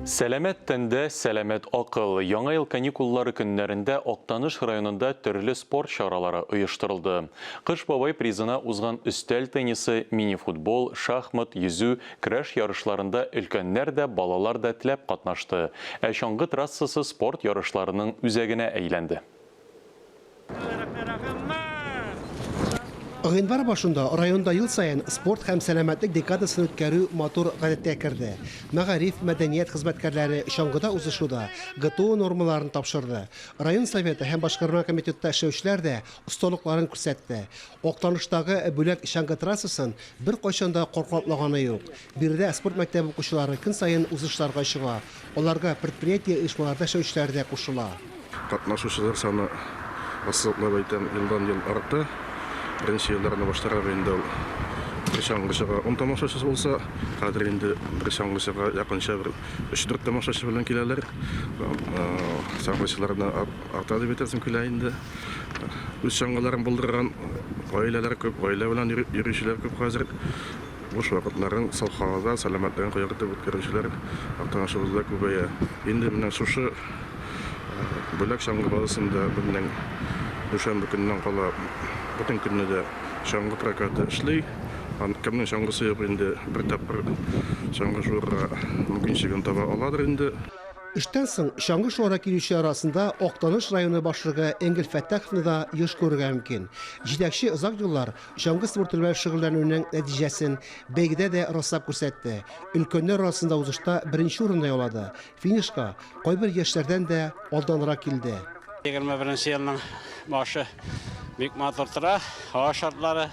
Сәламәт тәндә, сәламәт акыл. Яңа ел каникуллары көннәрендә Актаныш районында төрле спорт чаралары оештырылды. Кыш бабай призына узган өстәл теннисы, мини-футбол, шахмат, йөзү, көрәш ярышларында өлкәннәр дә, балалар да теләп катнашты. Ә чаңгы трассасы спорт ярышларының үзәгенә әйләнде. Гыйнвар башында районда ел саен спорт һәм сәламәтлек декадасын үткәрү матур гадәткә керде. Мәгариф, мәдәният хезмәткәрләре чаңгыда узышуда ГТО нормаларын тапшырды. Район Советы һәм башкарма комитетта эшләүчеләр дә осталыкларын күрсәтте. Актаныштагы Бүләк чаңгы трассасын беркайчан да кар каплаганы юк. Биредә спорт мәктәбе укучылары көн саен узышларга чыга. Аларга предприятие-оешмаларда эшләүчеләр дә кушыла. Катнашучылар саны, ассызыклап әйтәм, елдан-ел арта. Беренче елларны баштарак инде ул бер чаңгычыга ун тамашачысы булса, хәзер инде бер чаңгычыга якынча бер өч-дүрт тамашачы белән киләләр. Чаңгычылар да арта дип әйтәсем килә инде. Үз чаңгыларын булдырган гаиләләр күп, гаилә белән йөрүчеләр күп хәзер. Буш вакытларын саф һавада, сәламәтлеген кайгыртып үткәрүчеләр Актанышыбызда күбәя. Инде менә шушы Бүләк чаңгы базасында безнең дүшәмбе көненнән кала бөтен көнне дә чаңгы прокаты эшли. Кемнең чаңгысы юк инде, бер тапкыр чаңгы шуырга мөмкинчелеген таба аладыр инде. Эштән соң чаңгы шуарга килүчеләр арасында Актаныш районы башлыгы Энгель Фәттаховны да еш күрергә мөмкин. Җитәкче озак еллар Чаңгы спорты белән шөгыльләнүнең нәтиҗәсен бәйгедә дә раслап күрсәтте. Өлкәннәр арасында узышта беренче урынны яулады. Финишка кайбер яшьләрдән дә алданрак килде. 21 нче елның башы бик матур тора. Һава шартлары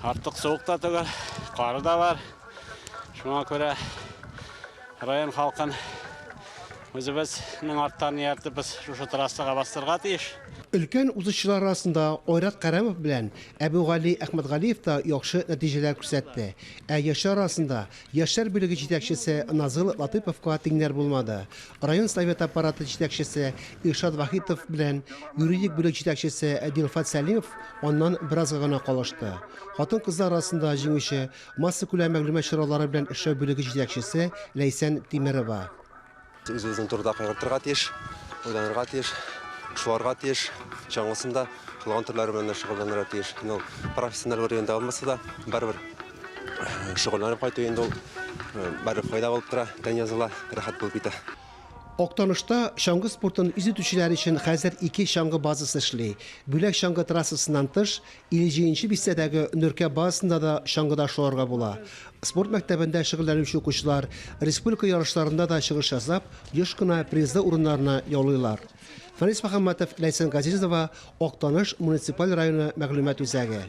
артык суык та түгел, кары да бар. Шуңа күрә район халкын Үзебезнең арттан ияртеп без шушы трассага бастырырга тиеш. Өлкән узышчылар арасында Айрат Кәрамов белән Әбүгали Әхмәтгалиев та яхшы нәтиҗәләр күрсәтте. Ә яшьләр арасында яшьләр бүлеге җитәкчесе Назыл Латыйповка тиңнәр булмады. Район Советы аппараты җитәкчесе Илшат Вахитов белән юридик бүлек җитәкчесе Дилфат Сәлимов аннан беразга гына калышты. Хатын-кызлар арасында җиңүче, массакүләм мәгълүмат чаралары белән эшләү бүлеге җитәкчесе Ләйсән Тимерова. Үзебезнең турыда кайгыртырга тиеш, уйланырга тиеш, шуарга тиеш, чаңгысын да, кылган төрләре белән дә шөгыльләнергә тиеш. Инде ул профессиональ уровеньда булмаса да, барыбер шөгыльләнеп кайту инде ул барыбер файда булып тора, тән языла, рәхәт булып китә. Актанышта чаңгы спортын үз итүчеләр өчен хәзер ике чаңгы базасы эшли. Бүләк чаңгы трассасыннан тыш, 57 нче бистәдәге Нөркә базасында да чаңгыда шуарга була. Спорт мәктәбендә шөгыльләнүче укучылар республика ярышларында да чыгыш ясап, еш кына призлы урыннарны яулыйлар. Фәнис Мөхәммәтов, Ләйсән Газизова, Актаныш муниципаль районы мәгълүмат үзәге.